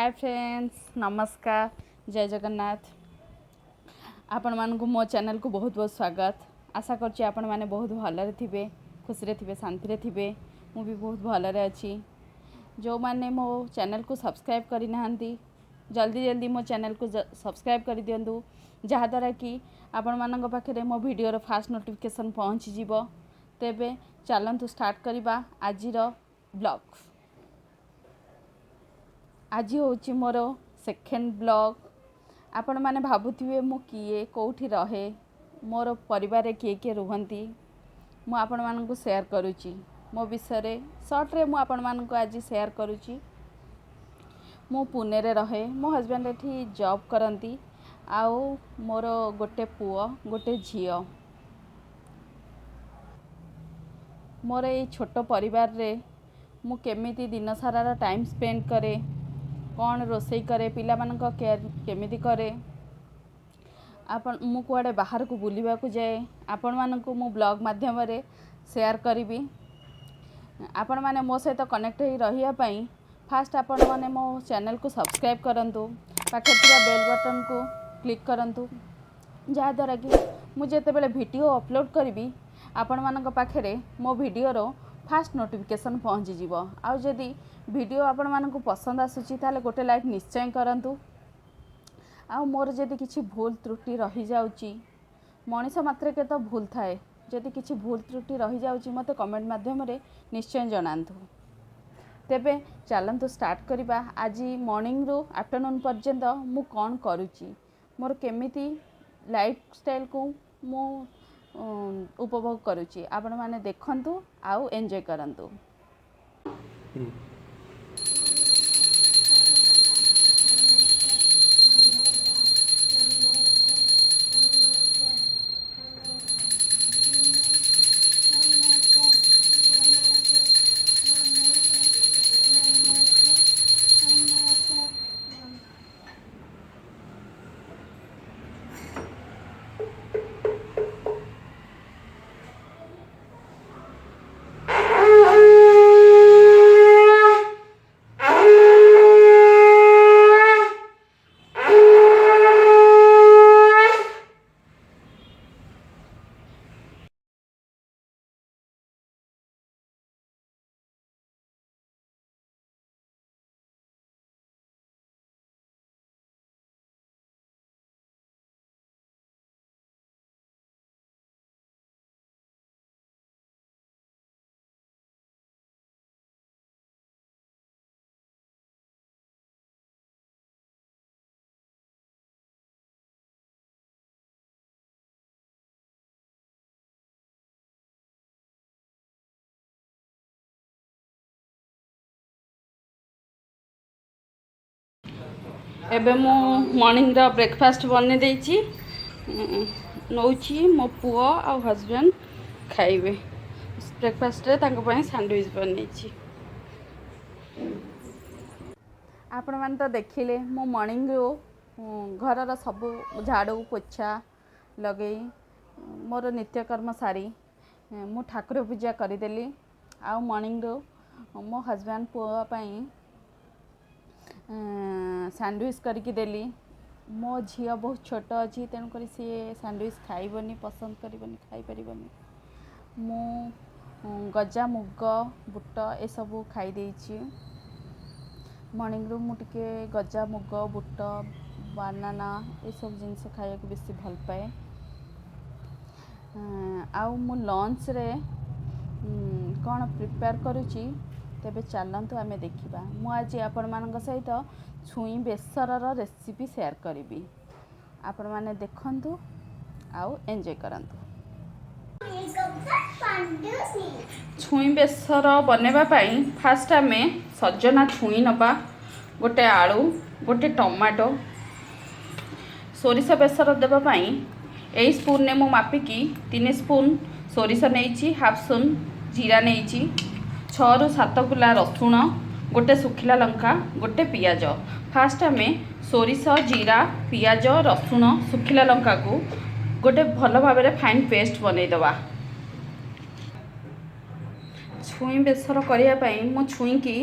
ହାଏ friends, ନମସ୍କାର, ଜୟ ଜଗନ୍ନାଥ। ଆପଣମାନଙ୍କୁ ମୋ ଚ୍ୟାନେଲକୁ ବହୁତ ବହୁତ ସ୍ୱାଗତ। ଆଶା କରୁଛି ଆପଣମାନେ ବହୁତ ଭଲରେ ଥିବେ, ଖୁସିରେ ଥିବେ, ଶାନ୍ତିରେ ଥିବେ। ମୁଁ ବି ବହୁତ ଭଲରେ ଅଛି। ଯେଉଁମାନେ ମୋ ଚ୍ୟାନେଲକୁ ସବସ୍କ୍ରାଇବ୍ କରିନାହାନ୍ତି, ଜଲ୍ଦି ଜଲ୍ଦି ମୋ ଚ୍ୟାନେଲକୁ ସବସ୍କ୍ରାଇବ୍ କରିଦିଅନ୍ତୁ, ଯାହାଦ୍ୱାରା କି ଆପଣମାନଙ୍କ ପାଖରେ ମୋ ଭିଡ଼ିଓର ଫାଷ୍ଟ ନୋଟିଫିକେସନ୍ ପହଞ୍ଚିଯିବ। ତେବେ ଚାଲନ୍ତୁ ଷ୍ଟାର୍ଟ କରିବା ଆଜିର ବ୍ଲଗ୍। ଆଜି ହେଉଛି ମୋର ସେକେଣ୍ଡ ବ୍ଲଗ୍। ଆପଣମାନେ ଭାବୁଥିବେ ମୁଁ କିଏ, କେଉଁଠି ରହେ, ମୋର ପରିବାରରେ କିଏ କିଏ ରୁହନ୍ତି। ମୁଁ ଆପଣମାନଙ୍କୁ ସେୟାର କରୁଛି ମୋ ବିଷୟରେ। ସର୍ଟରେ ମୁଁ ଆପଣମାନଙ୍କୁ ଆଜି ସେୟାର କରୁଛି। ମୁଁ ପୁନେରେ ରହେ, ମୋ ହଜବେଣ୍ଡ ଏଠି ଜବ୍ କରନ୍ତି, ଆଉ ମୋର ଗୋଟେ ପୁଅ, ଗୋଟେ ଝିଅ। ମୋର ଏଇ ଛୋଟ ପରିବାରରେ ମୁଁ କେମିତି ଦିନସାରାର ଟାଇମ୍ ସ୍ପେଣ୍ଡ କରେ, କ'ଣ ରୋଷେଇ କରେ, ପିଲାମାନଙ୍କ କେୟାର କେମିତି କରେ, ଆପଣ ମୁଁ କୁଆଡ଼େ ବାହାରକୁ ବୁଲିବାକୁ ଯାଏ, ଆପଣମାନଙ୍କୁ ମୁଁ ବ୍ଲଗ୍ ମାଧ୍ୟମରେ ସେୟାର କରିବି। ଆପଣମାନେ ମୋ ସହିତ କନେକ୍ଟ ହେଇ ରହିବା ପାଇଁ ଫାଷ୍ଟ ଆପଣମାନେ ମୋ ଚ୍ୟାନେଲକୁ ସବସ୍କ୍ରାଇବ୍ କରନ୍ତୁ, ପାଖରେ ଥିବା ବେଲ୍ ବଟନ୍କୁ କ୍ଲିକ୍ କରନ୍ତୁ, ଯାହାଦ୍ୱାରା କି ମୁଁ ଯେତେବେଳେ ଭିଡ଼ିଓ ଅପଲୋଡ଼ କରିବି, ଆପଣମାନଙ୍କ ପାଖରେ ମୋ ଭିଡ଼ିଓର ଫାଷ୍ଟ ନୋଟିଫିକେସନ୍ ପହଞ୍ଚିଯିବ। ଆଉ ଯଦି ଭିଡ଼ିଓ ଆପଣମାନଙ୍କୁ ପସନ୍ଦ ଆସୁଛି, ତାହେଲେ ଗୋଟେ ଲାଇକ୍ ନିଶ୍ଚୟ କରନ୍ତୁ। ଆଉ ମୋର ଯଦି କିଛି ଭୁଲ ତ୍ରୁଟି ରହିଯାଉଛି, ମଣିଷ ମାତ୍ରକେ ତ ଭୁଲ ଥାଏ, ଯଦି କିଛି ଭୁଲ ତ୍ରୁଟି ରହିଯାଉଛି, ମୋତେ କମେଣ୍ଟ ମାଧ୍ୟମରେ ନିଶ୍ଚୟ ଜଣାନ୍ତୁ। ତେବେ ଚାଲନ୍ତୁ ଷ୍ଟାର୍ଟ କରିବା। ଆଜି ମର୍ଣ୍ଣିଂରୁ ଆଫ୍ଟରନୁନ୍ ପର୍ଯ୍ୟନ୍ତ ମୁଁ କ'ଣ କରୁଛି, ମୋର କେମିତି ଲାଇଫ୍ ଷ୍ଟାଇଲ୍କୁ ମୁଁ ଉପଭୋଗ କରୁଛି, ଆପଣମାନେ ଦେଖନ୍ତୁ ଆଉ ଏନ୍ଜୟ କରନ୍ତୁ। ଏବେ ମୁଁ ମର୍ଣ୍ଣିଂର ବ୍ରେକଫାଷ୍ଟ ବନେଇ ଦେଇଛି, ନେଉଛି। ମୋ ପୁଅ ଆଉ ହଜବେଣ୍ଡ ଖାଇବେ ବ୍ରେକଫାଷ୍ଟରେ, ତାଙ୍କ ପାଇଁ ସ୍ୟାଣ୍ଡୱିଚ୍ ବନେଇଛି। ଆପଣମାନେ ତ ଦେଖିଲେ, ମୁଁ ମର୍ଣ୍ଣିଂରୁ ଘରର ସବୁ ଝାଡ଼ୁ ପୋଛା ଲଗେଇ, ମୋର ନିତ୍ୟକର୍ମ ସାରି ମୁଁ ଠାକୁର ପୂଜା କରିଦେଲି। ଆଉ ମର୍ଣ୍ଣିଂରୁ ମୋ ହଜବେଣ୍ଡ ପୁଅ ପାଇଁ ସ୍ୟାଣ୍ଡୱିଚ୍ କରିକି ଦେଲି। ମୋ ଝିଅ ବହୁତ ଛୋଟ ଅଛି, ତେଣୁକରି ସିଏ ସ୍ୟାଣ୍ଡୱିଚ୍ ଖାଇବନି, ପସନ୍ଦ କରିବନି, ଖାଇପାରିବନି। ମୁଁ ଗଜା ମୁଗ, ବୁଟ ଏସବୁ ଖାଇ ଦେଇଛି। ମର୍ଣ୍ଣିଂରୁ ମୁଁ ଟିକେ ଗଜା ମୁଗ, ବୁଟ, ବାନାନା ଏସବୁ ଜିନିଷ ଖାଇବାକୁ ବେଶୀ ଭଲ ପାଏ। ଆଉ ମୁଁ ଲଞ୍ଚରେ କ'ଣ ପ୍ରିପେୟାର କରୁଛି, ତେବେ ଚାଲନ୍ତୁ ଆମେ ଦେଖିବା। ମୁଁ ଆଜି ଆପଣମାନଙ୍କ ସହିତ ଛୁଇଁ ବେସରର ରେସିପି ସେୟାର କରିବି। ଆପଣମାନେ ଦେଖନ୍ତୁ ଆଉ ଏନ୍ଜୟ କରନ୍ତୁ। ଛୁଇଁ ବେସର ବନେଇବା ପାଇଁ ଫାଷ୍ଟ ଆମେ ସଜନା ଛୁଇଁ ନେବା, ଗୋଟେ ଆଳୁ, ଗୋଟେ ଟମାଟୋ। ସୋରିଷ ବେସର ଦେବା ପାଇଁ ଏଇ ସ୍ପୁନରେ ମୁଁ ମାପିକି 3 ସ୍ପୁନ୍ ସୋରିଷ ନେଇଛି, ହାଫ୍ ସ୍ପୁନ୍ ଜିରା ନେଇଛି, 6ରୁ 7 କୁଲା ରସୁଣ, ଗୋଟେ ଶୁଖିଲା ଲଙ୍କା, ଗୋଟେ ପିଆଜ। ଫାଷ୍ଟ ଆମେ ସୋରିଷ, ଜିରା, ପିଆଜ, ରସୁଣ, ଶୁଖିଲା ଲଙ୍କାକୁ ଗୋଟେ ଭଲ ଭାବରେ ଫାଇନ୍ ପେଷ୍ଟ ବନେଇଦେବା। ଛୁଇଁ ବେସର କରିବା ପାଇଁ ମୁଁ ଛୁଇଁକି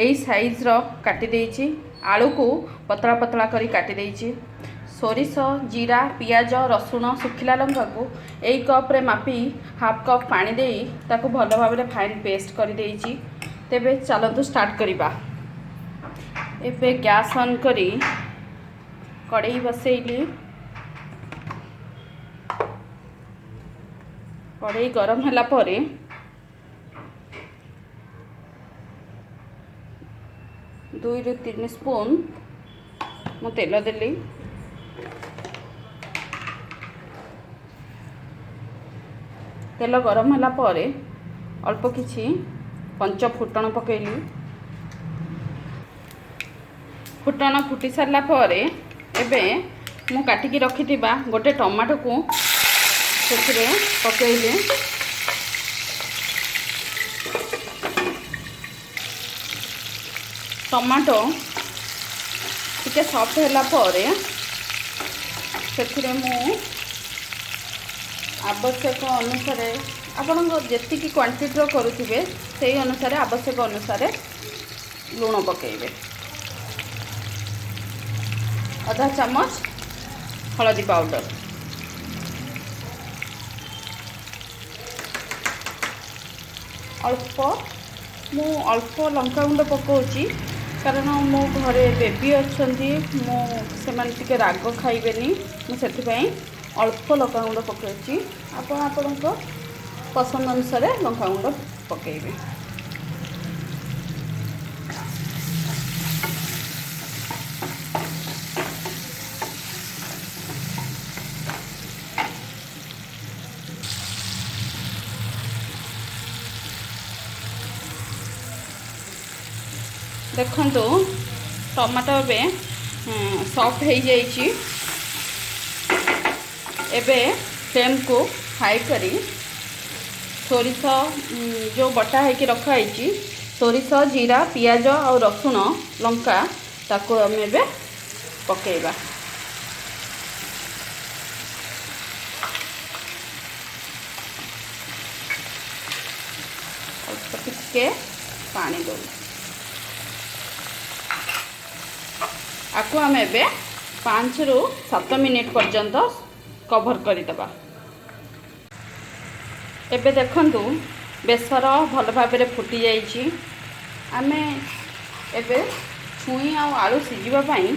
ଏଇ ସାଇଜ୍ର କାଟି ଦେଇଛି, ଆଳୁକୁ ପତଳା ପତଳା କରି କାଟି ଦେଇଛି। ସୋରିଷ, ଜିରା, ପିଆଜ, ରସୁଣ, ଶୁଖିଲା ଲଙ୍କାକୁ ଏଇ କପ୍ରେ ମାପି ହାଫ୍ କପ୍ ପାଣି ଦେଇ ତାକୁ ଭଲ ଭାବରେ ଫାଇନ୍ ପେଷ୍ଟ କରିଦେଇଛି। ତେବେ ଚାଲନ୍ତୁ ଷ୍ଟାର୍ଟ କରିବା। ଏବେ ଗ୍ୟାସ୍ ଅନ୍ କରି କଡ଼େଇ ବସେଇଲି। କଡ଼େଇ ଗରମ ହେଲା ପରେ 2ରୁ 3 ସ୍ପୁନ୍ ମୁଁ ତେଲ ଦେଲି। ତେଲ ଗରମ ହେଲା ପରେ ଅଳ୍ପ କିଛି ପଞ୍ଚ ଫୁଟଣ ପକାଇଲି। ଫୁଟଣ ଫୁଟି ସାରିଲା ପରେ ଏବେ ମୁଁ କାଟିକି ରଖିଥିବା ଗୋଟେ ଟମାଟୋକୁ ସେଥିରେ ପକାଇଲି। ଟମାଟୋ ଟିକେ ସଫ୍ଟ ହେଲା ପରେ ସେଥିରେ ମୁଁ ଆବଶ୍ୟକ ଅନୁସାରେ, ଆପଣଙ୍କ ଯେତିକି କ୍ୱାଣ୍ଟିଟିର କରୁଥିବେ ସେଇ ଅନୁସାରେ ଆବଶ୍ୟକ ଅନୁସାରେ ଲୁଣ ପକାଇବେ, ଅଧା ଚାମଚ ହଳଦୀ ପାଉଡ଼ର, ଅଳ୍ପ, ମୁଁ ଅଳ୍ପ ଲଙ୍କାଗୁଣ୍ଡ ପକାଉଛି କାରଣ ମୋ ଘରେ ବେବି ଅଛନ୍ତି, ମୁଁ ସେମାନେ ଟିକେ ରାଗ ଖାଇବେନି, ମୁଁ ସେଥିପାଇଁ ଅଳ୍ପ ଲଙ୍କାଗୁଣ୍ଡ ପକାଉଛି। ଆପଣ ଆପଣଙ୍କ ପସନ୍ଦ ଅନୁସାରେ ଲଙ୍କାଗୁଣ୍ଡ ପକାଇବେ। ଦେଖନ୍ତୁ ଟମାଟୋ ଏବେ ସଫ୍ଟ ହେଇଯାଇଛି। ଏବେ ଫ୍ଲେମ୍କୁ ହାଇ କରି ସୋରିଷ ଯେଉଁ ବଟା ହେଇକି ରଖାହେଇଛି, ସୋରିଷ, ଜିରା, ପିଆଜ ଆଉ ରସୁଣ, ଲଙ୍କା, ତାକୁ ଆମେ ଏବେ ପକାଇବା। ଅଳ୍ପ ଟିକେ ପାଣି ଦେବୁ। ଆକୁ ଆମେ ଏବେ 5ରୁ 7 ମିନିଟ୍ ପର୍ଯ୍ୟନ୍ତ କଭର୍ କରିଦେବା। ଏବେ ଦେଖନ୍ତୁ ବେସର ଭଲ ଭାବରେ ଫୁଟି ଯାଇଛି। ଆମେ ଏବେ ଛୁଇଁ ଆଉ ଆଳୁ ସିଝିବା ପାଇଁ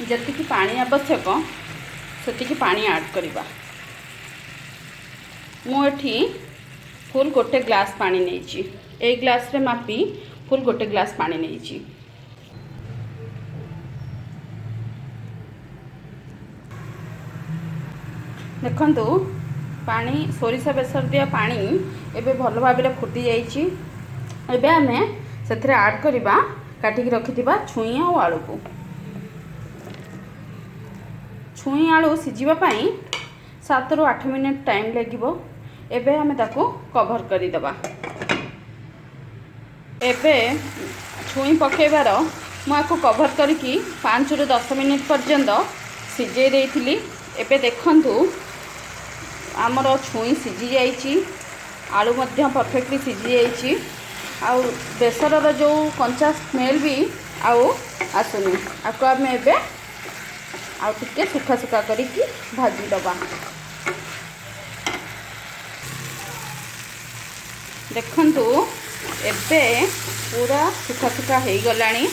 ଯେତିକି ପାଣି ଆବଶ୍ୟକ ସେତିକି ପାଣି ଆଡ଼୍ କରିବା। ମୁଁ ଏଠି ଫୁଲ୍ ଗୋଟେ ଗ୍ଲାସ୍ ପାଣି ନେଇଛି। ଏଇ ଗ୍ଲାସ୍ରେ ମାପି ଫୁଲ୍ ଗୋଟେ ଗ୍ଲାସ୍ ପାଣି ନେଇଛି। ଦେଖନ୍ତୁ ପାଣି, ସୋରିଷ ବେସର ଦିଆ ପାଣି ଏବେ ଭଲ ଭାବରେ ଫୁଟି ଯାଇଛି। ଏବେ ଆମେ ସେଥିରେ ଆଡ଼୍ କରିବା କାଟିକି ରଖିଥିବା ଛୁଇଁ ଆଉ ଆଳୁକୁ। ଛୁଇଁ ଆଳୁ ସିଝିବା ପାଇଁ 7ରୁ 8 ମିନିଟ୍ ଟାଇମ୍ ଲାଗିବ। ଏବେ ଆମେ ତାକୁ କଭର୍ କରିଦେବା। ଏବେ ଛୁଇଁ ପକାଇବାର ମୁଁ ଆକୁ କଭର୍ କରିକି 5ରୁ 10 ମିନିଟ୍ ପର୍ଯ୍ୟନ୍ତ ସିଝେଇ ଦେଇଥିଲି। ଏବେ ଦେଖନ୍ତୁ ଆମର ଛୁଇଁ ସିଝି ଯାଇଛି, ଆଳୁ ମଧ୍ୟ ପରଫେକ୍ଟଲି ସିଝି ଯାଇଛି, ଆଉ ବେସରର ଯେଉଁ କଞ୍ଚା ସ୍ମେଲ୍ ବି ଆଉ ଆସୁନି। ଆକୁ ଆମେ ଏବେ ଆଉ ଟିକେ ଶୁଖା ଶୁଖା କରିକି ଭାଜିଦେବା। ଦେଖନ୍ତୁ ଏବେ ପୁରା ଶୁଖା ଶୁଖା ହେଇଗଲାଣି।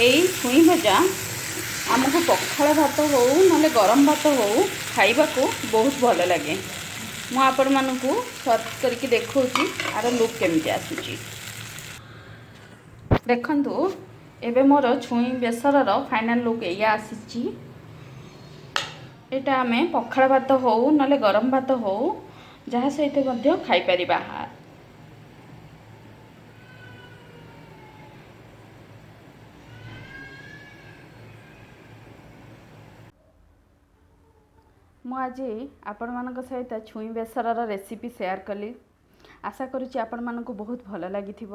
ଏଇ ଛୁଇଁ ଭଜା ଆମକୁ ପଖାଳ ଭାତ ହଉ ନହେଲେ ଗରମ ଭାତ ହଉ ଖାଇବାକୁ ବହୁତ ଭଲ ଲାଗେ। ମୁଁ ଆପଣମାନଙ୍କୁ ସର୍ଭ କରିକି ଦେଖାଉଛି ଆର ଲୁକ୍ କେମିତି ଆସୁଛି। ଦେଖନ୍ତୁ ଏବେ ମୋର ଛୁଇଁ ବେସରର ଫାଇନାଲ୍ ଲୁକ୍ ଏଇଆ ଆସିଛି। ଏଇଟା ଆମେ ପଖାଳ ଭାତ ହଉ ନହେଲେ ଗରମ ଭାତ ହଉ ଯାହା ସହିତ ମଧ୍ୟ ଖାଇପାରିବା। ମୁଁ ଆଜି ଆପଣମାନଙ୍କ ସହିତ ଛୁଇଁ ବେସରର ରେସିପି ସେୟାର କଲି। ଆଶା କରୁଛି ଆପଣମାନଙ୍କୁ ବହୁତ ଭଲ ଲାଗିଥିବ।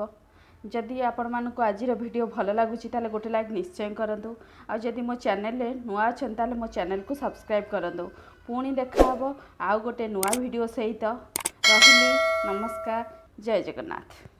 ଯଦି ଆପଣମାନଙ୍କୁ ଆଜିର ଭିଡ଼ିଓ ଭଲ ଲାଗୁଛି ତାହେଲେ ଗୋଟେ ଲାଇକ୍ ନିଶ୍ଚୟ କରନ୍ତୁ, ଆଉ ଯଦି ମୋ ଚ୍ୟାନେଲରେ ନୂଆ ଅଛନ୍ତି ତାହେଲେ ମୋ ଚ୍ୟାନେଲକୁ ସବସ୍କ୍ରାଇବ୍ କରନ୍ତୁ। ପୁଣି ଦେଖାହେବ ଆଉ ଗୋଟେ ନୂଆ ଭିଡ଼ିଓ ସହିତ। ରହିଲି, ନମସ୍କାର, ଜୟ ଜଗନ୍ନାଥ।